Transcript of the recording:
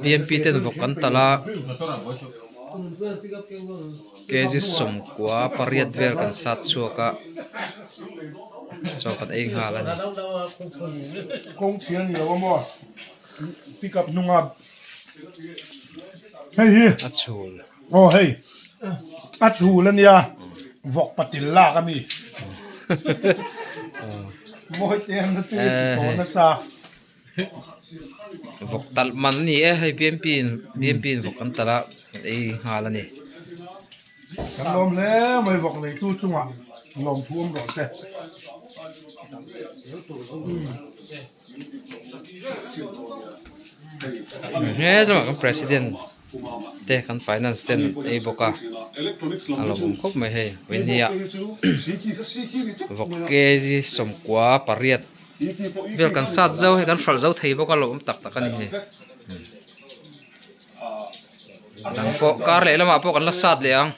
B M P ten vawk an talh a kg sawmkua pariat vel kan sat chhuak a chaw kan ei nghal a ni. A chhul. Aw hei a chhul a nia vawk patil lak a mi mawi te an la tui tawh nasa. Vawk talh man a ni e hei B M P in B M P in vawk an talh a an ei nghal a ni. Kan lawm hle mai vawk neitu chungah lawmthu awm rawh se. He lamah kan president te kan finance ten an ei bawk a a lawmawm khawp mai hei vawinia vawk kg sawmkua pariat vel kan sat zo hei kan hralh zo thei bawk a lawmawm tak tak a ni hei dang pawh kar leh lamah pawh kan la sat leh ang.